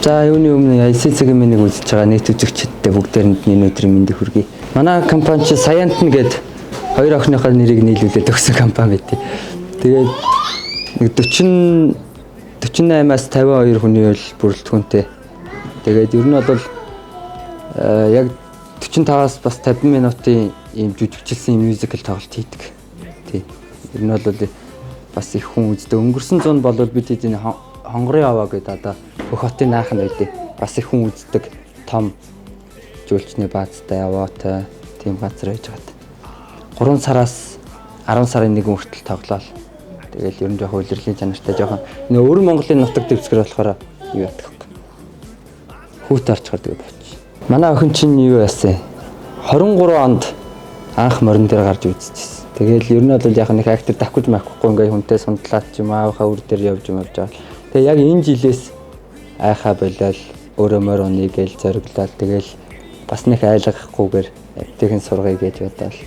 За, юуны өмнө ICC-ийн миний үзэж байгаа нийт үзэгчдэд бүгдээрэнд нь энэ өдрийн мэндийг хүргэе. Манай компани чи Саянтн гээд хоёр охиныхоо нэрийг нийлүүлээд өгсөн компани байт. Тэгээд нэг 40 48-аас 52 хүний үйл бүрэлдэхүүнтэй. Тэгээд ер нь бол яг 45-аас бас 50 минутын ийм жүжигчилсэн мюзикл тоглолт хийдэг. Тий. Ер нь бол бас их хүн үздэг. Өнгөрсөн зунд бол бид хэдийн хонгорын аваа гэдэг одоо бүх хотын наахан байдیں۔ Бас их хүн үздэг том жүүлчний баазтай яваатай тийм газар байж байгаа. 3 сараас 10 сарын 1 хүртэл тоглоал. Тэгэл ер нь жоохон улирлын чанартай, жоохон нэ өвөр Монголын нутаг дэвсгэр болохоор юу ядах вэ? Хүүт орчхоор тэгээ бооч. Манай охин чинь юу яасан? 23 онд анх морин дээр гарч үзчихсэн. Тэгэл ер нь бол яг нэг актер давхиж махгүй ингээ хүнтэй сундлаад ч юм аавынхаа үр дээр явж юм явж байгаа. Тэгээ яг энэ жилээс айхаа болиол өөрөө морь уныг гээл зориглоод, тэгэл бас нэг айлгахгүйгээр аптекийн сургая гэж бодоол.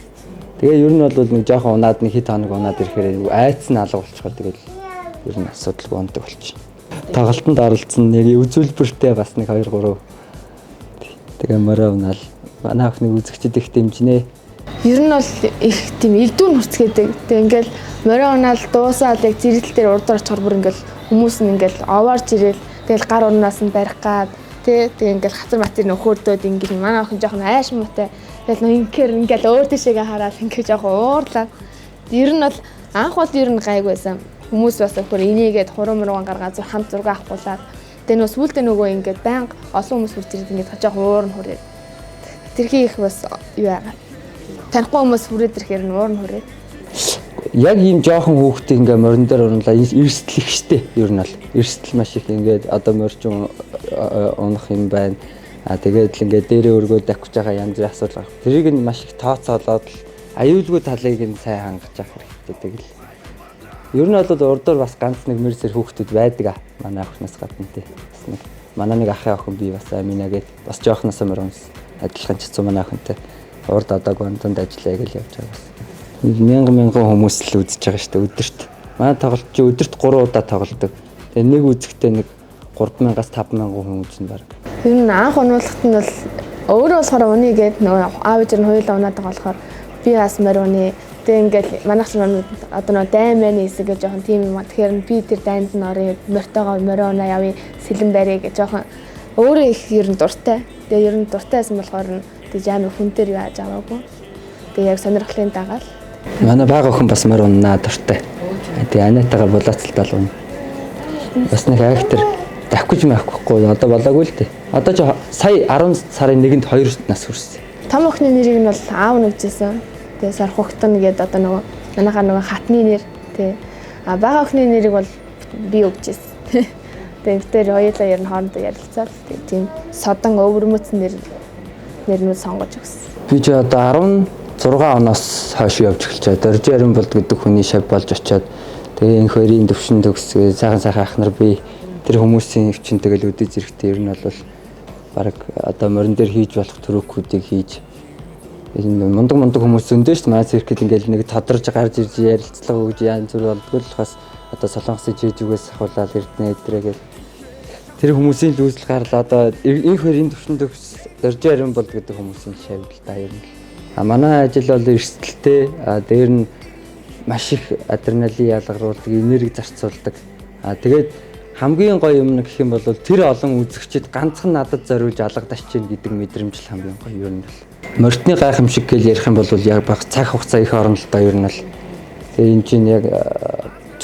Тэгээ ер нь бол нэг жоохон унаад, нэг хэд хоног унаад ирэхээр айц нь алга болчихоор тэгэл ер нь асуудалгүй ундаг болчих. Тоглолтод оролцсон нэг үзүүлбэртэй бас нэг 2 3 тэгээ морио унаал манай охиныг үзэгчид их дэмжинэ. Ер нь бол их тийм элдүүн хүрцгээдэг. Тэгээ ингээл морио унаал дуусаад яг зэрэгэл дээр урд орчхоор бүр ингээл хүмүүс нь ингээл овоорч ирээл, тэгэл гар урнаас нь барих гад тий, тэгээ ингээл хацар матыр нөхөрдөөд ингээл манай охин жоохон ааш муутай. Тэгэл нөө инхээр ингээл өөр тийшээгээ хараад ингээ жоохон уурлаад. Ер нь бол анх бол ер нь гайгүй байсан. Хүмүүс бас өхөр инээгээд хуруу мурууган гаргаад зүр хамт зураг авахгуулаад, тэгээ нөө сүултээ нөгөө ингээд байнга олон хүмүүс хүрч ирээд ингээд жоохон уур нь хүрээд. Тэрхий их бас юу яагаад танихгүй хүмүүс хүрээд ирэхээр нь уур нь хүрээд. Яг ийм жоохон хүүхдийг ингээ морин дээр урлаа, эрсдэл их штэ. Ер нь бол эрсдэл маш их, ингээд одоо морчин унах юм байна. А тэгээд л ингээ дээрээ өргөө давхиж байгаа янз бүрийн асуудал гарах. Тэрийг нь маш их тооцоолоод л аюулгүй талыг нь сайн хангаж авах хэрэгтэй. Тэгэл ер нь бол урдуур бас ганц нэг мөрсөр хүүхдүүд байдаг а. Манай охиноос гадна тий. Бас нэг манай нэг ахын охин би бас Амина гээд бас жоохноосоо морь унс. Адилхан ч цум манай охинтой урд одог дунд ажиллая гэж явж байгаа бас. Мянган мянган хүмүүс л үзэж байгаа шүү дээ өдөрт. Манай тоглолт чи өдөрт 3 удаа тоглодог. Тэгээ нэг үзэхдээ нэг 3000-аас 5000 хүн үзнэ баг. Ер нь анх унуулахт нь бол өөрөө болохоор уны гээд нөгөө аав ээж нь хоёулаа унаад байгаа болохоор би бас морь уны. Тэгээ ингээл манайх ч одоо нөгөө дайн майны хэсэг гэж жоохон тийм юм. Тэгэхээр би тэр дайнд нь орё, мортойгоо морио унаа явъя, сэлэн барья гэж жоохон өөрөө их ер нь дуртай. Тэгээ ер нь дуртай байсан болохоор нь тэгж амар хүн дээр юу яаж аваагүй. Тэгээ яг сонирхлын дагаал. Манай бага охин бас морь уннаа дуртай. Тэгээ Анатагаа булаацалтал унна. Бас нэг актер давхиж майхгүй одоо болоогүй л дээ. Одоо ч сая 10 сарын 1-нд 2 нас хүрсэн. Том охины нэрийг нь бол аав нь өгчээсэн. Тэгээ сархугтан гээд одоо нөгөө манайхаа нөгөө хатны нэр тий. А бага охины нэрийг бол би өгчээсэн. Тэгээ тэр хоёулаа ер нь хоорондоо ярилцаад тийм содон өвөрмөц нэрнүүд сонгож өгсөн. Би ч одоо 16 оноос хойш явж эхэлж байгаа. Доржи Аримболд гэдэг хүний шав болж очиод, тэгээ энэ хоёрын төвшин төгсгөө сайхан сайхан ах нар би тэр хүмүүсийн өвчин тэгэл өдөө зэрэгтэй ер нь бол баг одоо морин дээр хийж болох трюкүүдийг хийж энэ мундаг мундаг хүмүүс зөндөө шүү дээ. Манай циркэл ингээл нэг тодорж гарч ирж ярилцлага өгж янз бүр болдгоо л бас одоо Солонгосын чэжүүгээс ахуулаад Эрдэнэ эдрээ гэл тэр хүмүүсийн л үүсэл гарлаа. Одоо энэ хоёрын төвшин төгс Доржи Аримболд гэдэг хүмүүсийн шавь л да ер нь. А манай ажил бол эрсдэлтэй, а дээр нь маш их адреналин ялгаруулдаг, энерги зарцуулдаг. А тэгээд хамгийн гоё юм гэх юм бол тэр олон үзэгчид ганцхан надад зориулж алгадаж чинь гэдэг мэдрэмж л хамгийн гоё ер нь бол. Морьтны гайхамшиг гэж ярих юм бол яг баг цаг хугацаа их орно л доо ер нь бол. Тэгээ энэ чинь яг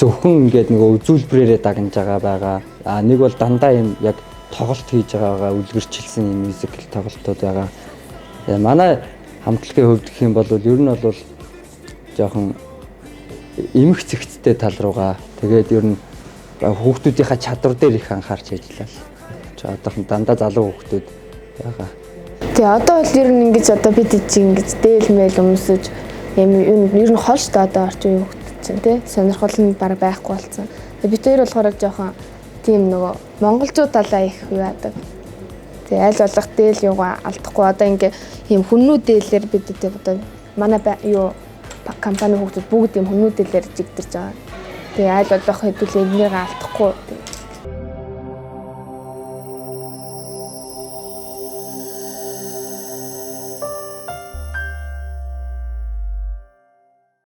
зөвхөн ингээд нөгөө үзүүлбэрээрээ дагнаж байгаа. А нэг бол дандаа юм яг тоглолт хийж байгаагаа үлгэрчилсэн юм мюзикл тоглолтууд байгаа. Тэгээ манай хамтлагийн хувьд гэх юм бол ер нь бол жоохон эмх зэгцтэй тал руугаа, тэгээд ер нь хүүхдүүдийнхаа чадвар дээр их анхаарч ажиллаа. Чи одоохон дандаа залуу хүүхдүүд байгаа. Тэгээ одоо бол ер нь ингэж одоо бид чи ингэж дээл мэйл өмсөж юм ер нь хол шүү дээ одоо орчин үеийн хүүхдүүд чинь тий сонирхол нь баг байхгүй болсон. Тэгээ бид хоёр болохоор жоохон тийм нөгөө монголчууд талаа их юу яадаг. Тэгээ аль болох дээл юугаа алдахгүй одоо ингээ ийм хүннүү дээлээр бид одоо манай юу компани хүүхдүүд бүгд ийм хүннүү дээлээр жигдэрж байгаа. Тэгээ аль болох хэдүүлээ эднийгээ алдахгүй.